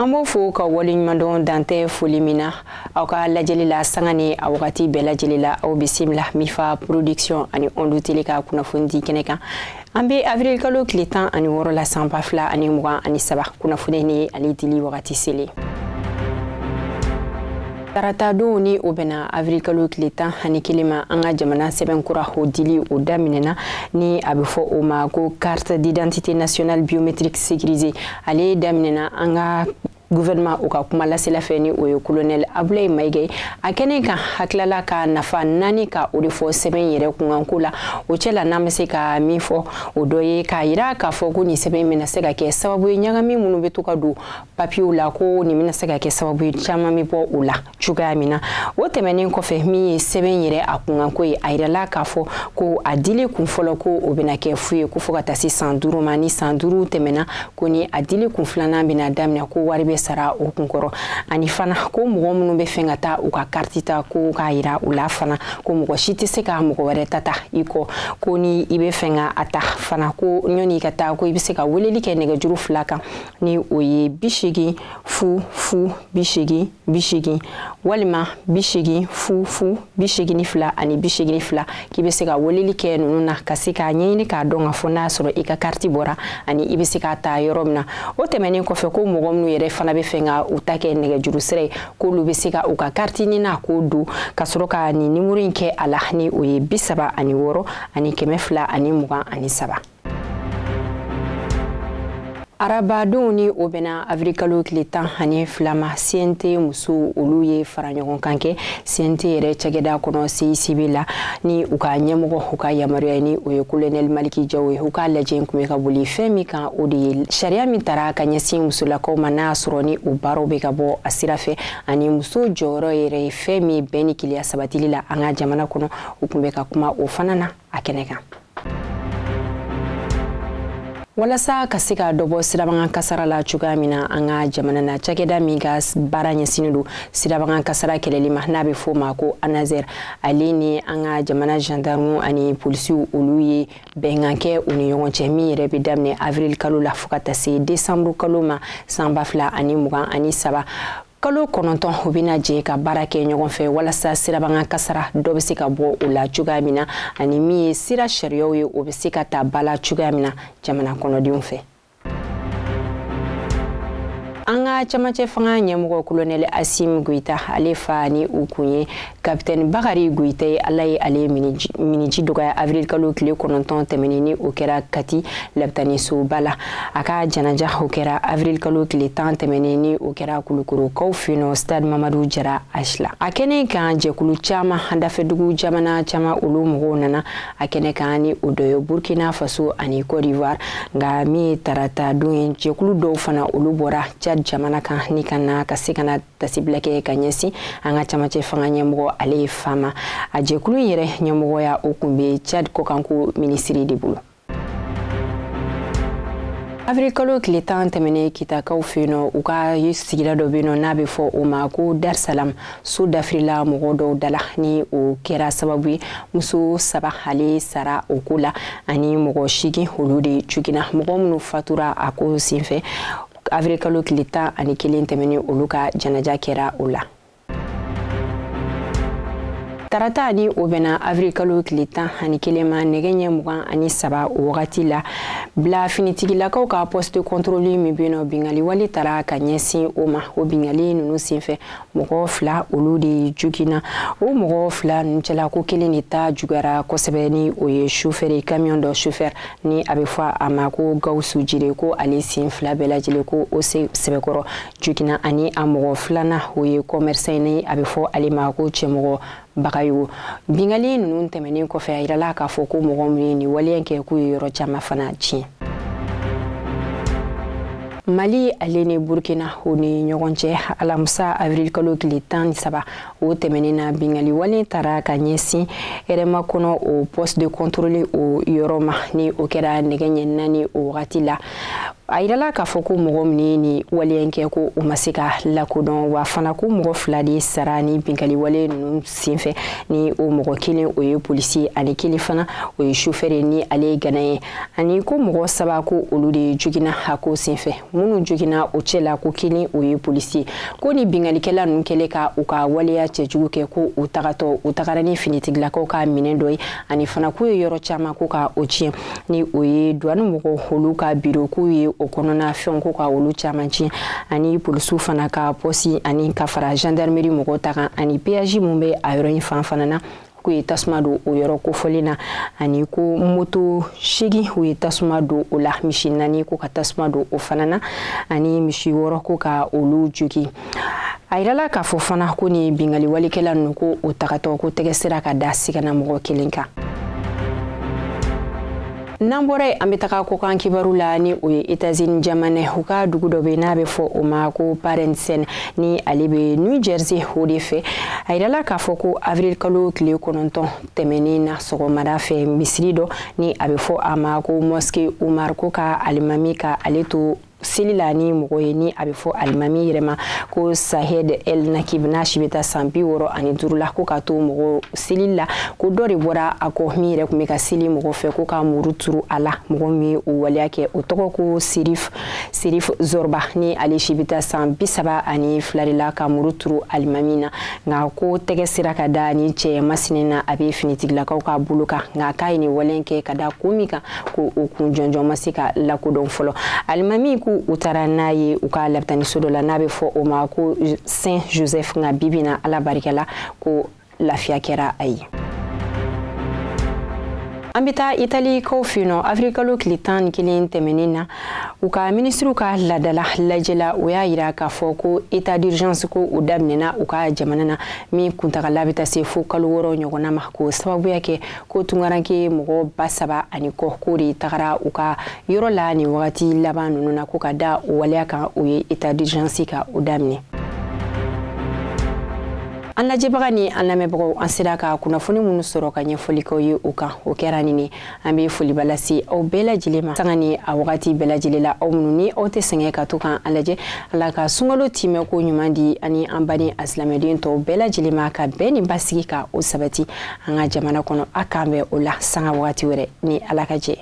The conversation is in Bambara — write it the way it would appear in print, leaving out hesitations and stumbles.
An b'o fo ka waleɲumandɔn dantɛ foli min na aw ka lajɛli la sanga ni a wagati bɛɛ lajɛlen la. Aw bisimila Mifa Production ani Ondu Télé ka kunnafoni di kɛnɛ kan. An bɛ avril kalo tile 16 la san 2023, kunnafoni ni ale dili wagati selen. Tarata don ni o bɛna avril kalo tile 11 ma, an ka jamana sɛbɛn kura o dili o daminɛna, ni a bɛ fɔ o ma ko carte d'identité nationale biométrique sécurisée. Ale daminɛna an ka gouvernement o ka kuma lasela fɛ, ni o ye colonel Abdoulaye Maïga. A kɛnɛ kan, hakilala ka nafa naani ka o de fɔ sɛbɛn yɛrɛ kunkanko la. O cɛ la, n'an bɛ se ka min fɔ, o dɔ ye k'a yira k'a fɔ ko nin sɛbɛn bɛna se ka kɛ sababu ye, ɲagami minnu bɛ to ka don papiyew la, ko nin bɛna se ka kɛ sababu ye caman bɛ bɔ o la cogoya min na. O tɛmɛnen kɔfɛ, min ye sɛbɛn yɛrɛ a kunkanko ye, a yirala k'a fɔ ko a dili kun fɔlɔ, ko o bɛna kɛ fu ye, ko fo ka taa se san 5 ma. Ni san 5 tɛmɛna, ko ni a dili kun filanan bɛna daminɛ, ko wari bɛ sara o kunkɔrɔ. Ani fana, ko mɔgɔ minnu bɛ fɛ ka taa u ka kariti ta, ko k'a yira u la fana ko mɔgɔ si tɛ se ka mɔgɔ wɛrɛ ta ta i kɔ. Ko ni i bɛ fɛ ka a ta fana, ko ɲɔni i ka taa, ko i bɛ se ka weleli kɛ nɛgɛjuru fila kan, ni o ye 80 00 80 80 walima 80 00 82 ani 82, k'i bɛ se ka weleli kɛ ninnu na ka se k'a ɲɛɲini k'a dɔn k'a fɔ n'a sɔrɔ i ka kariti bɔra ani i bɛ se k'a ta yɔrɔ min na. O tɛmɛnen kɔfɛ, ko mɔgɔ minnu yɛrɛ fana bɛ fɛ ka u ta kɛ nɛgɛjuru sira ye, k'olu bɛ se ka u ka kariti ɲini k'o don ka sɔrɔ ka nin nimoro in kɛ a la, ni o ye 36 223. Arabadenw, ni o bɛna avril kalo tile 12 ma, CNT musow olu ye fara ɲɔgɔn kan kɛ CNT yɛrɛ cakɛda kɔnɔ CICB la, ni u ka ɲɛmɔgɔ u ka yamaruya, ni o ye colonel Maliki Jaw ye. U ka lajɛ kun bɛ ka boli fɛn min kan, o de ye sariya min tara ka ɲɛsin musolakaw ma, n'a y'a sɔrɔ ni o baaraw bɛ ka bɔ a sira fɛ, ani muso jɔyɔrɔ yɛrɛ ye fɛn min bɛn ni keleya sabatili la an ka jamana kɔnɔ. U kun bɛ ka kuma o fana na a kɛnɛ kan. Walasa ka se ka dɔ bɔ sirabakan kasara la cogoya min na an ka jamana na, cakɛda min ka baara ɲɛsinnen don sirabakan kasara kɛlɛli ma, n'a bɛ fɔ o ma ko ANASER, ale ni an ka jamana gendarme ani polisiw, olu ye bɛnkan kɛ u ni ɲɔgɔn cɛ, min yɛrɛ bɛ daminɛ avril kalo la fo ka taa se décembre kalo ma san 2023, kalo 9. U bɛna jɛ ka baara kɛ ɲɔgɔn fɛ walasa sirabakan kasara dɔ bɛ se ka bɔ o la cogoya min na, ani min ye sira sariyaw ye, o bɛ se ka ta ba la cogoya min na jamana kɔnɔdenw fɛ. An ka camancɛ fanga ɲɛmɔgɔ colonel Assimi Goïta, ale fa ni u kun ye capitaine Bakari Goïta ye, Ala ye ale miniji dɔgɔya avril kalo tile 9 tɛmɛnen, ni o kɛra Kati lapitanisoba la. A ka janaja o kɛra avril kalo tile 10 tɛmɛnen, ni o kɛra Kulukorokaw fɛ yen nɔ, stade Mamadu Jara H la. A kɛnɛ kan, jɛkulu caman, dafɛdugu jamana caman, olu mɔgɔw nana a kɛnɛ kan, ni o dɔ ye Burkina Faso ani Côte d'Ivoire. Nka min ye tarata don ye, jɛkulu dɔw fana olu bɔra Tchad jamana kan ni ka na ka se ka na tasibila kɛ ka ɲɛsin an ka camancɛ fanga ɲɛmɔgɔ ale ye fa ma. A jɛkulu in yɛrɛ ɲɛmɔgɔya o kun bɛ Tchad kɔkanko minisiri de bolo. Avril kalo tile 10 tɛmɛnen, Kitakaw fɛ yen nɔ, u ka sigida dɔ bɛ yen nɔ n'a bɛ fɔ o ma ko Dar Salam, so dafirila mɔgɔ dɔw da la, ni o kɛra sababu ye muso saba ale sara o ko la, ani mɔgɔ 8 olu de joginna. Mɔgɔ minnu fatura a ko senfɛ, avril kalo tile 11 tɛmɛnen, olu ka janaja kɛra o la. Tarata, ni o bɛna avril kalo tile 11 ma, nɛgɛ ɲɛ 23 o wagati la, bila finitigilakaw ka poste de contrôle min bɛ yen nɔ, bingali wale tara ka ɲɛsin o ma. O bingali ninnu senfɛ, mɔgɔ fila olu de joginna. O mɔgɔ fila ninnu cɛla, ko kelen de ta juguyara kosɛbɛ, ni o ye chauffeur ye, camion dɔ chauffeur, ni a bɛ fɔ a ma ko Gawusu Jire, ko ale sen fila bɛɛ lajɛlen ko o sɛbɛkɔrɔ joginna. Ani a mɔgɔ filanan, o ye commerçant, ni a bɛ fɔ ale ma ko Cɛmɔgɔ Bagayogo. Bingali ninnu tɛmɛnen kɔfɛ, a yirala k'a fɔ ko mɔgɔ minnu ye nin waleya kɛ, k'u ye yɔrɔ caman fana tiɲɛ. Mali ale ni Burkina o ni ɲɔgɔn cɛ, alamisa avril kalo tile 13 o tɛmɛnen na, bingali wale tara ka ɲɛsin hɛrɛma kɔnɔ o poste de contrôle o yɔrɔ ma, ni o kɛra nɛgɛ ɲɛ 4 o wagati la. A yirala k'a fɔ ko mɔgɔ min ye ni waleya kɛ, ko u ma se ka lakodɔn. Wa fana, ko mɔgɔ fila de sara ni binkali wale ninnu senfɛ. Ni o mɔgɔ kelen, o ye polisi, ani kelen fana, o ye sofɛri, ni ale ye gana ye. Ani ko mɔgɔ saba, ko olu de jogina a ko senfɛ. Minnu jogina o cɛ la, ko kelen, o ye polisi. Ko ni binkalikɛla ninnu kɛlen ka u ka waleya cɛjugu kɛ, ko u tagatɔ, u tagara ni finitigilakaw ka minɛn dɔ ye. Ani fana, k'u ye yɔrɔ caman ko ka o tiɲɛ, ni o ye douane mɔgɔw, olu ka biro, k'u ye o kɔnɔna fɛnw ko ka olu caman tiɲɛ, ani polisiw fana ka poste, ani ka fara gendarmerie mɔgɔw ta kan, ani péage mun bɛ a yɔrɔ in fan fana na, k'u ye tasuma don o yɔrɔ kofɔlen na. Ani ko moto 8, u ye tasuma don o la, misi 4, ko ka tasuma don o fana na, ani misi 6, ko ka olu jogi. A yirala k'a fɔ fana ko ni bingali walikɛla ninnu, ko o tagatɔ, ko tɛgɛ sera ka da sigana mɔgɔ kelen kan. N'an bɔra yen, an bɛ taga kɔkan kibaru la, ni o ye États-Unis jamana. U ka dugu dɔ bɛ, n'a bɛ fɔ o ma ko Parensen, ni ale bɛ New Jersey o de fɛ. A yirala k'a fɔ ko avril kalo tile 9 tɛmɛnen na, sɔgɔmada fɛ, misiri dɔ, ni a bɛ fɔ a ma ko Mosquée Umar, ko ka alimami ka ale to seli la ni mɔgɔ ye, ni a bɛ fɔ alimami yɛrɛ ma ko Sahed El Nakib, n'a si bɛ taa san 65 la, ko k'a to mɔgɔ seli la, ko dɔ de bɔra a kɔ, min yɛrɛ tun bɛ ka seli mɔgɔ fɛ, ko ka muru turu a la. Mɔgɔ min ye o waleya kɛ, o tɔgɔ ko Serif Zorba, ni ale si bɛ taa san 32 de la, ka muru turu alimami na. Nka ko tɛgɛ sera ka da ni cɛ masinin na, a bɛ finitigilakaw ka bolo kan. Nka k'a ye nin wale kɛ ka da kun min kan, ko o kun jɔnjɔn ma se ka lakodɔn fɔlɔ. Alimami, ko u taara n'a ye u ka lapitaniso dɔ la, n'a bɛ fɔ o ma ko Saint Joseph. Nka bibi na, Ala barika la, ko lafiya kɛra a ye. An bɛ taa Italikaw fɛ yen nɔ. Avril kalo tile 11 tɛmɛnen na, u ka minisiriw ka laadala lajɛ la, o y'a yira k'a fɔ ko état d'urgence, ko o daminɛna u ka jamana na, min kuntagala bɛ taa se fo kalo 6 ɲɔgɔnna ma, k'o sababuya kɛ ko tunkaranke mɔgɔ 3000 ani kɔ, k'o de tagara u ka yɔrɔ la nin wagati laban ninnu na. Ko ka da o waleya kan, o ye état d'urgence ka o daminɛ. An lajɛbaga ni an lamɛnbagaw, an sera ka kunnafoni minnu sɔrɔ ka ɲɛfɔli k'aw ye o kan, o kɛra nin. An bɛ foliba lase aw bɛɛ lajɛlen ma sanga ni a wagati bɛɛ lajɛlen la, aw minnu ni aw tɛ sɛgɛn ka to kan an lajɛ. Ala ka sunkalo timɛ ko ɲuman di ani an baden a silamɛden tɔw bɛɛ lajɛlen ma, ka bɛn ni basigi ka o sabati an ka jamana kɔnɔ. A k'an bɛn o la sanga wagati wɛrɛ, ni Ala ka jɛ.